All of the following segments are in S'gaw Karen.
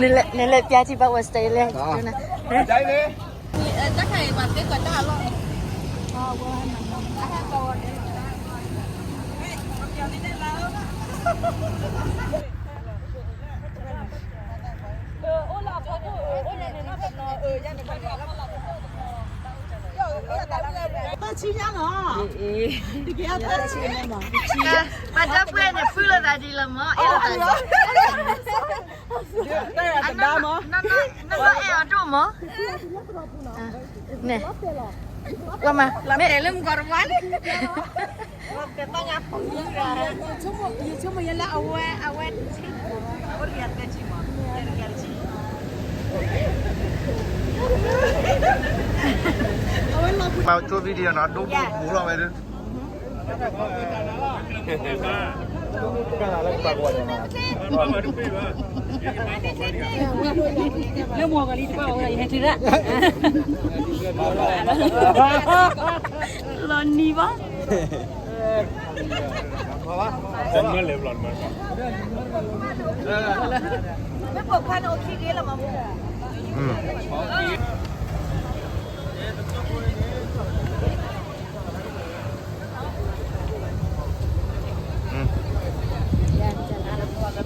နလဲၤပျါထံဘၣ်ဝဲစတဲလဲၣ်. တၢ်ဆံညါလီၤ. တကယ်တၢ်ဆံညါလီၤ. ပှၤဒီပုၢ်ဝဲၢ်န့ၣ် ဖုလီၤသးဒ်လီၤမး, အဲၣ်လိာ်သးဒ်လီၤ. နီၢ်နီၢ်အဲၣ်အီၤဒိၣ်မး. န့ၣ်, ဝဲမး, လီၤတဲာ်လၢမုၢ်ကီၤတဝါန့ၣ်. ယဆိကမိၣ်ယဲလၢအဝဲ, အဝဲ, မၤကၠိ video နီၤ, ဒိၣ်ဘိပူၤလီၤဝဲဒၣ်. လၢမီၤကလံတဘၣ်ဝဲ ယဟဲထံရၣ် လီၤနံၤဘၣ်. မ့ၢ်ပိာ်ခွါန့ၣ်အိၣ်ခံဂ့ၤလီၤမး. လၢ ပှၤဒိတၢ်တဂၤအီၤလၢဖီ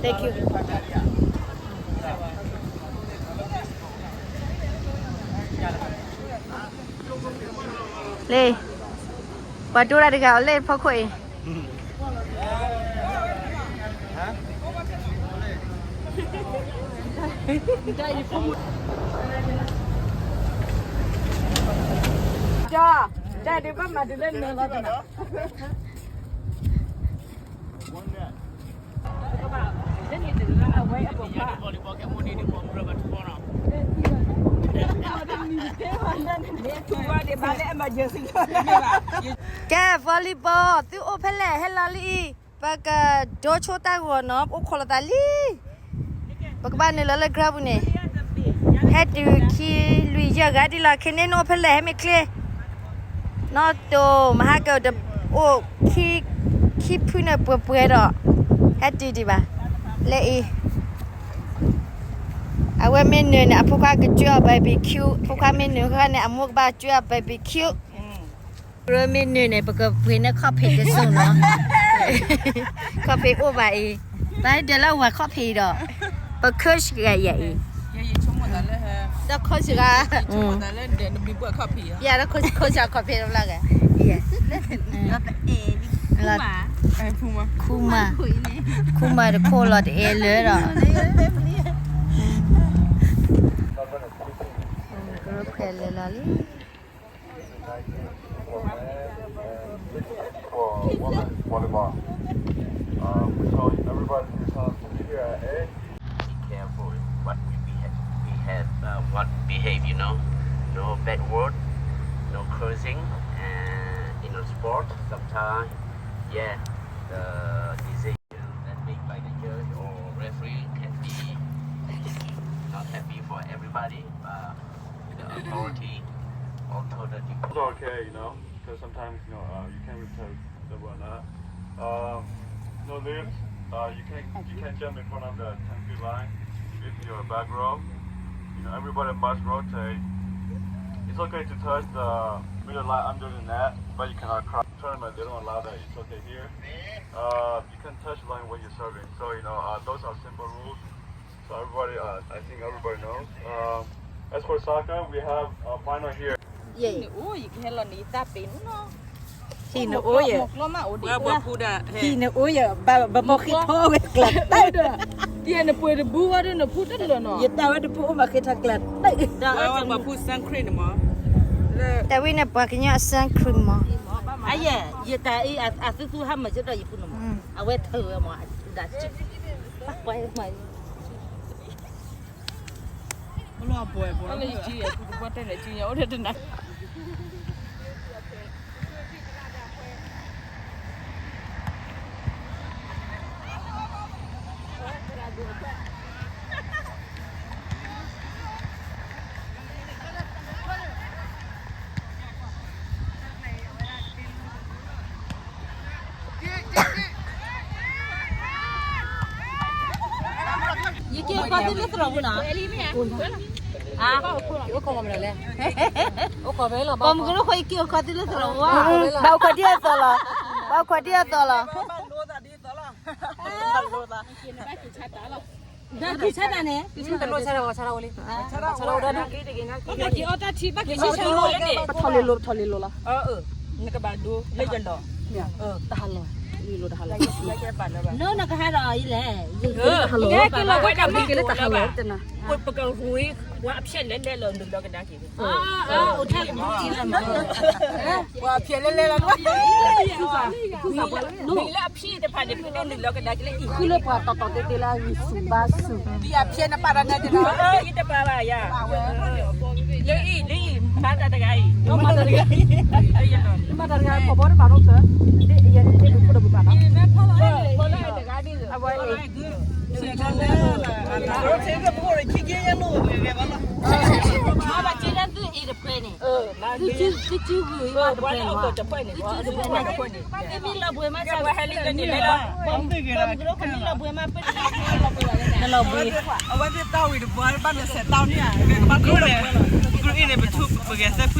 ခိၣ်အံၤ ကၠီ, တၢ်ဒုးဘၣ်မၤဒုးလၢနၤလီၤတနီၤ. ကဲ volleyball သုအိၣ်ဖဲလဲၣ် ဟဲလီၤလံအံၤ, ပကဒိဆိတၢ်ဂီၤနီၤ, ပအိၣ်ခိးလိာ်သးလံ. ပကဘၣ်နုာ်လီၤလၢ ground ပူၤန့ၣ်, ဟဲတုၤခံလွံၢ်ယဲၢ်ဂၤဒ်လီၤ. ခဲန့ၣ်နအိၣ်ဖဲလဲၣ် ဟဲမ့ၢ်ချ့, နီၢ်တိၢ်မဟါကၢၤတအိၣ်, ခံဖုန့ၣ်ပှဲၤပှဲၤဒီး ဟဲတုၤဒံးဘၣ်. လၢအံၤ အဝဲမ့ၢ်နုာ်န့ၣ် အဖိခွါကကၠွဲအီၤ barbecue, အဖိခွါမ့ၢ်နုာ်ဃီန့ၣ် အမိၢ်ကဘၣ်ကၠွဲအီၤ barbecue. မ့ၢ်နုာ်န့ၣ် ပကပှ့ၤန့ၢ်ခီၣ်ဖံးတစိၢ်နီၤ. ခီၣ်ဖံးအိၣ်ဘၣ်အံၤ, တၢ်ဒၢးလၢဝၤခီၣ်ဖံးဒီး ပ coach ဂၤယဲအံၤ, ဒီး coach ဂၤ, ယၤဒီး coach ခီၣ်ဖံးတဘျီဂၤ, ခူမၤ, ခူမၤတခိၣ်လီၤတအဲၣ်လၢဒီး ကရၢဖှဲးလၢလီၤလံ. This is for women's volleyball. Uh, we told everybody to come here at eight. Be careful what we behave, we have, uh, what behave, you know. No bad word, no cursing, and in a sport, sometimes, yeah, the decision that made by the judge or referee can be not happy for everybody, but the authority, authority. It's okay, you know, because sometimes, you know, uh, you can't really tell the whatnot. Um, no lift. Uh, you can't, you can't jump in front of the ten feet line. If you're a back row, you know, everybody must rotate. It's okay to touch the middle line under the net, but you cannot cross. Tournament, they don't allow that. It's okay here. Uh, you can touch line when you're serving. So, you know, uh, those are simple rules. So everybody, uh, I think everybody knows. Um, as for soccer, we have a final here. ယဲ, အိၣ်ယကဟဲလီၤန့ၣ် ယတၢ်ပ့ၤနီၤ, ဟံၣ်နအိၣ်ယဲ, ဟံၣ်နအိၣ်ယဲ, ဘၣ်ဘၣ်မီၢ်ဃ့ထီၣ်ဝဲကျးတၢၢ်ဒီး, ယဲနပှ့ၤတဘုဝဲဒၣ်နဖုတၢ်လၢာ်နီၤ, ယတၢ်ဝဲတဖုအိၣ်မးဃ့ထီၣ်ကျးတၢၢ်, တၢ်ဝဲန့ၣ်ပှၤကညီအ sun cream မး, အယဲ, ယတၢ်အံၤ အသူသူဟါမၢ်ကဒီးယဖုန့ၣ်မး, အဝဲထၢဝဲမး, ဒၣ်, ပှၤမး လၢယကံၢ်ယဲၢ် ပှၤတဲလဲၣ်ကံၢ်ယဲၢ် အိၣ်ဒီးတနၤ ယက့ၤ ခီသံလၢသရိာ်ပူၤနီၤ. အိၣ်ခိးမနုၤလဲၣ်. အိၣ်ခိးဖဲလီၤ. ပှၤမုၢ်ကရၢခိၣ်အံၤက့ၤအိၣ်ခိးသံလၢသရိာ်ပူၤ. ဘၣ်အိၣ်ခိးဒ်အသိးလီၤ. ဘၣ်အိၣ်ခိးဒ်အသိးလီၤ. ဘၣ်လိာ်သးဒ်သိးလီၤ. ဘၣ်က့ၤဆါတၢ်န့ၣ် တလိၣ်ဆါတၢ် ဘၣ်ဆါတၢ်ဝဲလံ. ဘၣ်ဆါတၢ်ဝဲဒၣ်ဒၣ်. ဘၣ်က့ၤအီၣ်တၢ်ထံ ဘၣ်က့ၤဆါတၢ်ဝဲလံန့ၣ်. ပထီၣ်လ့လိၤ ပထီၣ်လ့လိၤလီၤ. နကဘၣ်ဒိ လၢယလီၢ် တဟးလီၤ လံလိၤတဟးလီၤ. နကဟးဒီးအံၤလဲၣ်. က့ၤလၢတၢ်ဟးလီၤ တနၤ ပကရူၤ ပှၤအဖျဲၣ်လဲၣ်လဲၣ်လီၤ နုာ်လီၤကဒါက့ၤ အိၣ်ထဲကမူအံၤလီၤမး. ပှၤဖျဲၣ်လဲၣ်လဲၣ်လီၤ. မ့ၢ်လၢအဖျဲၣ်တဖၣ်န့ၣ် ပကဒိးနုာ်လီၤကဒါက့ၤလၢအံၤ ဃုလၢပှၤတီတီတဲတဲလၢအဂံၢ်ဆူၣ်ဘါဆူၣ် ဒ်အဖျဲၣ်နပာ်တၢ်န့ၣ်တနီၤ ယတပာ်ဘၣ်ယၤ လၢအံၤ လၢအံၤ မၤတၢ်တဂၤအံၤ မၤတၢ်တဂၤ မၤတၢ်တဂၤ ခီဘီတဘၣ်ရိၣ်စၢၤ ယဲန့ၣ်တဘၣ်ဘၣ် အဝဲ ဘၣ်က့ၤလၢသုအံၤတဖျၢၣ်န့ၣ် သုစုဂုာ်အံၤတဖျၢၣ်န့ၣ် သုစုတဖျၢၣ်န့ၣ် သုမ့ၢ်လီၤဘှံးမး လီၤဘှံး အဝဲသ့ၣ်တၢ်ဝံၤတဘျီ ဘၣ်နဆဲးတၢ်န့ၣ် ကဘၣ်ကရူၢ်န့ၣ် ကရူၢ်အံၤန့ၣ် ပထူပကဲသဲဖှံလံမး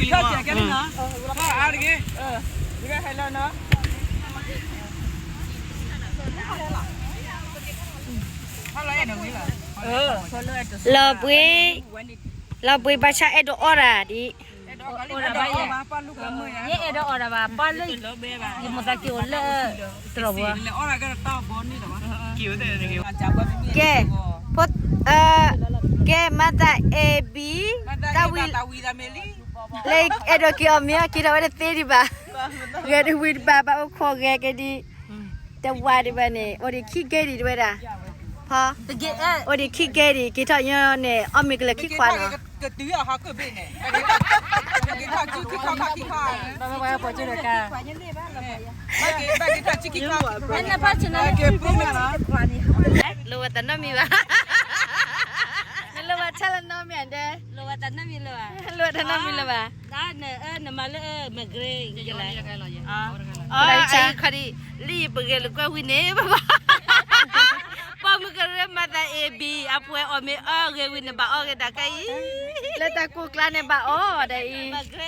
အါတက့ၢ် လီၤဘှံး လီၤဘှံးဘၣ်ဆၣ်အဲၣ်ဒိးအီၣ်တၢ်ဒ် ယအဲၣ်ဒိးအီၣ်တၢ်ဘၣ် ပှၤလၢ ယမိၢ်သးက့ၤအိၣ်လၢ သရိာ်ပူၤ ကဲ ဖိ ကဲ မၤသး A B တၢ်ဝံၤ လၢအဲၣ်ဒိးက့ၤအီၣ်မ့ၤအီၣ်က့ၤထီၣ်ဝဲတသ့ဒံးဘၣ် ဂဲၤတဝံၤတဘၣ် ဘၣ်အိၣ်ခိးဂဲၤက့ၤဒံး တဝါဒံးဘၣ်န့ၣ် အိၣ်ဒံးခံကဲဒံးတဝဲဒၣ် ဖီ အိၣ်ဒံးခံကဲဒံး က့ၤထီၣ်ညီန့ၣ် အီၣ်မ့ၤကလၢခံခွါနီၤ ကတုၤအဟီၣ်ခိၣ်ဘ့ၣ်န့ၣ် က့ၤထီၣ်စုခံခီခီခံခီ ဘၣ်ဝဲပှၤကၠိဒီးကါ ဘၣ်က့ၤထီၣ်စုခံခီခီ က့ၤပူၤန့ၣ်လီၤ လိၣ်ဝဲတၢ်နီတမံၤဘၣ် နလိၣ်ဝဲဆၣ်လၢနီတမံၤဒဲး လိၣ်ဝဲတၢ်နီတမံၤလၢၤဘၣ် လိၣ်ဝဲတၢ်နီတမံၤလၢၤဘၣ် နမၤလၢမ့ၢ်ဂ့ၤ အီ ခီဒံး လံၣ်ပဂဲၤလိာ်ကွဲဝံၤန့ၣ် ပမုၢ်ကရၢမၤသး A B အပှဲၤအီၣ်မ့ၤအီၣ်ဂဲၤဝံၤန့ၣ် ဘၣ်အီၣ်ဂဲၤဒၣ်ကါအံၤ လၢတၢ်ကိၢ်ကျါန့ၣ်ဘၣ်အီၣ်ဒ်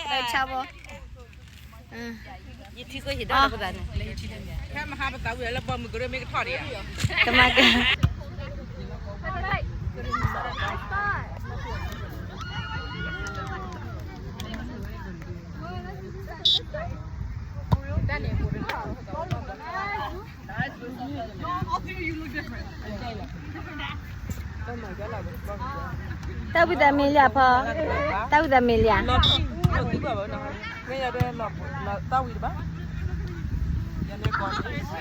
အံၤ ဆါဘီ ယထံၣ်ကိၢ်ဟံၣ်ဒီး ခဲမဟါပသးဝံၤလၢပှၤမုၢ်ကရၢမ့ၢ်ကထီၣ်ဒံးဧါ ကမၤက တၢ်ဝံၣ်တၢ်မံၤလံဧါဖီ တၢ်ဝံၣ်တၢ်မံၤလံဧါ မ့ၢ်ယတဲလီၤ တၢ်ဝံၣ်တဘၣ် လၢ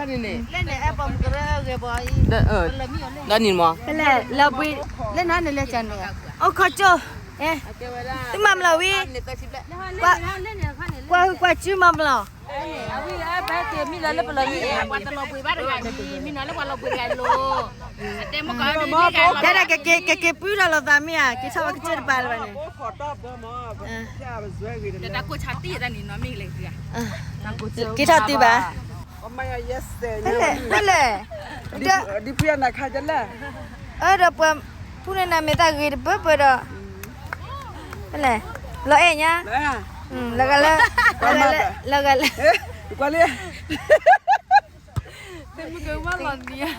န့ၣ် အဲၣ်ပှၤမုၢ်ကရၢဂဲၤဘၣ်အံၤ ဒီးန့ၣ်မး ဖဲလဲၣ် လီၤဘှံး လၢနၤန့ၣ်လဲၤကန့ၣ် အိၣ်ခိးကၠိ သုမၤမလီၤဝံၤ ကွၢ်ဟုၣ်ကွၢ်စုမၤမလီၤ အဝံၤဘဲက့ၤမံလီၤလၢပလီၢ်မံ ပှၤတလီၤဘှံးဘၣ်တဂၤန့ၣ် မံနီၤလၢပှၤလီၤဘှံးတဂၤလိၤ တဲမကီး တဲဒၣ်ကက့ၤပှံထီၣ်လိာ်သးမ့ၢ်ဧါ က့ၤထီၣ်ဝဲကစၢၢ်တပၤလၢၤဘၣ်န့ၣ် တၢ်ကိၢ်ဆါတံၢ်တၢ်န့ၣ်နီၤမ့ၢ်လဲၤ က့ၤထီၣ်တုၤဘၣ် ဖဲလဲၣ် ဖဲလဲၣ် ဒ်ဖုယနခါကလဲၣ် အၢဒီးပှၤဖုန့ၣ်နၤမဲာ်သၣ်ဂ့ၤတပၢၢ်ပၢၢ်ဒီး ဖဲလဲၣ် လီၤအဲၣ်ညါ လၢဂၤလၢ လၢဂၤလၢ ကွၢ်လံ တ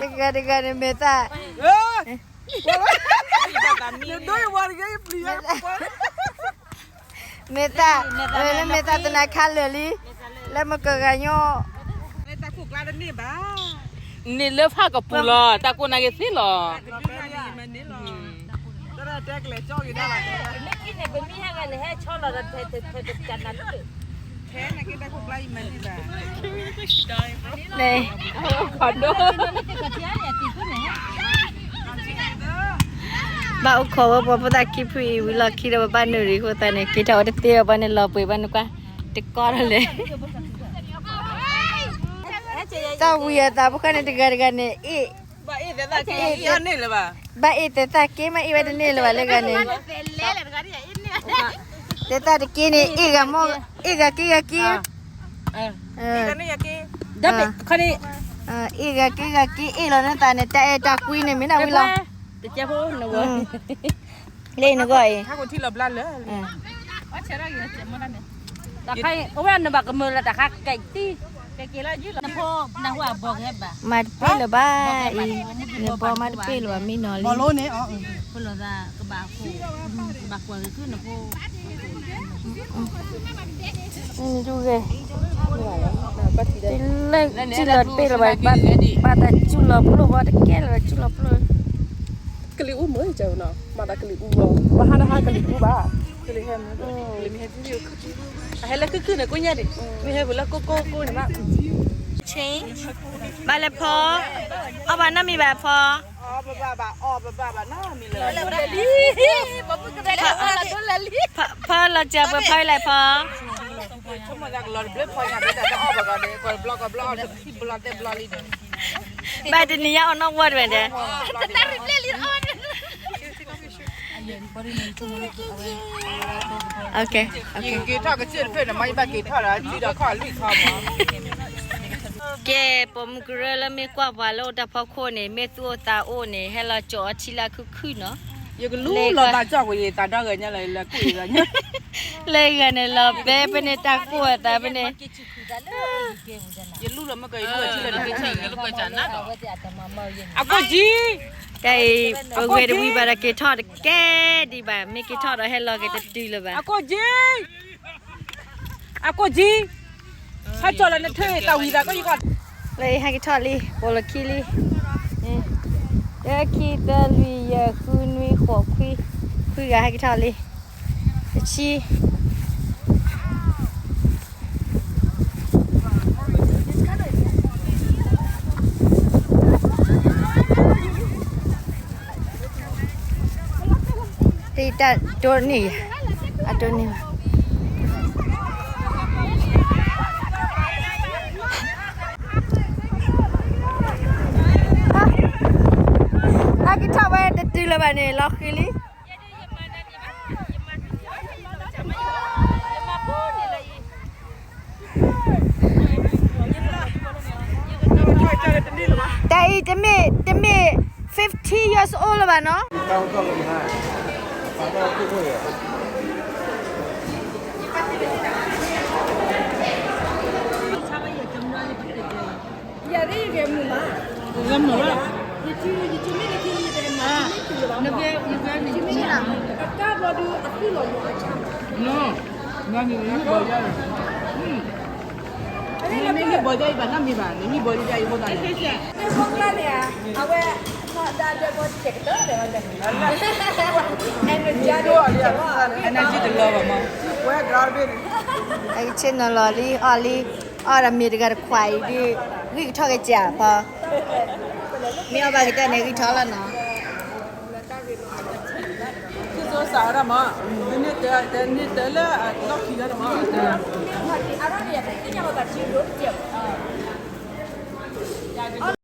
ဂၤတဂၤန့ၣ်မဲာ်သၣ် နဒိယဝၤတဂၤယပျံၤယၤ မဲာ်သၣ် လၢမဲာ်သၣ်သနာ်ခါလၢာ်လံ လၢမကဂၤညီ န့ၣ်လၢဖးကပူၤလီၤ တၢ်ကိးနၤက့ၤသ့လီၤ ဘၣ်အိၣ်ခိးဝဲပှၤဖိသၣ်ခံဖုအံၤ ဝံၤလီၢ်ခံဒီး ပဘၣ်နုာ်ရံၣ်အဃိသတးန့ၣ် က့ၤထီၣ်ဝဲတသ့ဘၣ်န့ၣ် လီၤပှ့ၤဘၣ်န့ၣ်ကွၢ် တကီထီၣ်လဲၣ် တၢ်ဝံၤအသးဖိဃၢ်န့ၣ် တဂၤတဂၤန့ၣ် အ့ၣ် ဘၣ်အ့ၣ်သဲးသၣ်က့ မ့ၢ်အ့ၣ်ဝဲတန့ၢ်လၢၤဘၣ်လၢဂၤန့ၣ် သဲးသၣ်တက့န့ၣ် အ့ၣ်ဂၤမ့ၢ် အ့ၣ်ဂၤက့ဂၤက့ ခီန့ၣ် အ့ၣ်ဂၤက့ဂၤက့အ့ၣ်လီၤနသးန့ၣ် တၢ်အဲၣ်တၢ်ကွံန့ၣ်မ့ၢ်နဝံၤလီၤ. တကဲဖိနဂီၢ်, လၢနဂီၢ်အံၤ, တခါအံၤ အဝဲနဘၣ်ကမၢလၢတၢ်ခါကဲးတံၢ်, နဖိနဟူအဘီၣ်ဂဲဘၣ်, မၤတပ့ၢ်လၢၤဘၣ်အံၤ, နဘီမၤတပ့ၢ်လၢၤဘၣ်မ့ၢ်နီၤလံ, ဖိလီၤသးကဘၣ်, ကဘၣ်ကွၢ်ဂ့ၤခုနဖိ ဒုးဂဲၤ, လၢစံၣ်လီၤတပ့ၢ်လၢၤဘၣ်, ဘၣ်တၢ်စူၢ်လီၤပျိၢ်ဘၣ်တကဲလၢၤဘၣ် စူၢ်လီၤပျိၢ်, ကလံၤအူမ့ၢ်ကနီၤ, မၤသးကလံၤအူဘၣ်, ဘၣ်ဟါတဟါကလံၤအူဘၣ်, ကလံၤဟဲမ့ၢ်, အဟဲလၢခုၣ်ခုၣ်န့ၣ် ကိးညါဒံး, မ့ၢ်ဟဲဝံၤလၢကိၢ်ကိၢ်ကိၢ်န့ၣ်ဘၣ်, change, ဘၣ်လဲၤဖီ, အီၣ်ဘၣ်နီတမံၤဘၣ်ဖီ, ဖီလီၤစၢၤပှဲၤဖီလဲၣ်ဖီ ဘၣ်တနံၤညါအီၣ်နီၣ်ဝီတဝဲဒဲး, ကဲ ပိာ်မုၣ်ကရၢလၢမ့ၢ်ကွၢ်ပှၤလၢအိၣ်တၢ်ဖီခိၣ်န့ၣ် မ့ၢ်သူၣ်အိၣ်သးအိၣ်န့ၣ် ဟဲလီၤကၠီၤအီထံလၢခုၣ်ခုၣ်နီၤ, ယကလူလီၤသးကၠီၣ်ကွံာ်ယသးဒီဂၤညါလၢလၢကူၣ်အံၤဂၤညါ, လၢဂၤန့ၣ်လီၤဘဲဖဲန့ၣ်တၢ်ကိၢ်အသးဖဲန့ၣ် ယလူလီၤမ့ၢ်ကီး ယလူလီၤက့ၤထီၣ်, အကိၣ်ကၠံ, တၢ်အံၤ ပဝဲတဝံၤဘၣ်ဒီးက့ၤထီၣ်တကဲဒံးဘၣ်, မ့ၢ်က့ၤထီၣ်ဒီးဟဲလီၤက့ၤတတုၤလၢၤဘၣ်, အကိၣ်ကၠံ, အကိၣ်ကၠံ, ဟဲကၠီၤလၢနထၢၣ်တၢ်ဝံၤသးကီၢ်ယကီၢ်, လၢဟဲက့ၤထီၣ်လံ ပိာ်လီၤခံလံ, တၢ ခံ သၢ လွံၢ် ယဲၢ် ဃု နွံ ဃိး ခွံ, ခွံဂၤဟဲက့ၤထီၣ်လံ, တဆံ တၢ်တိၢ်န့ၢ်, အတိၢ်န့ၢ်ဘၣ်, အကထီၣ်ဝဲတတုၤလၢၤဘၣ်န့ၣ် လီၤဃံၤလံ. တၢ်အံၤတမ့ၢ်, တမ့ၢ် fifty years old လၢၤဘၣ်နီၤ. အဝဲ energy တလီၤဘၣ်မး, အကဆ့ၣ်နီၤလီၤလံ အီၣ်လံ, အီၣ်ဒီးမ့ၤတဂၤတခွးအံၤဒ်, ဂံၢ်ကထီၣ်ကစၢ်ဖီ, မ့ၢ်အီၣ်ဘၣ်ကတၢၢ်န့ၣ် ဂံၢ်ထီၣ်လီၤနီၤ. စၢ်ဝဲဒၣ်မး, တန့ၢ်တၢ်လၢအလီၢ်ခံဂၤတမး,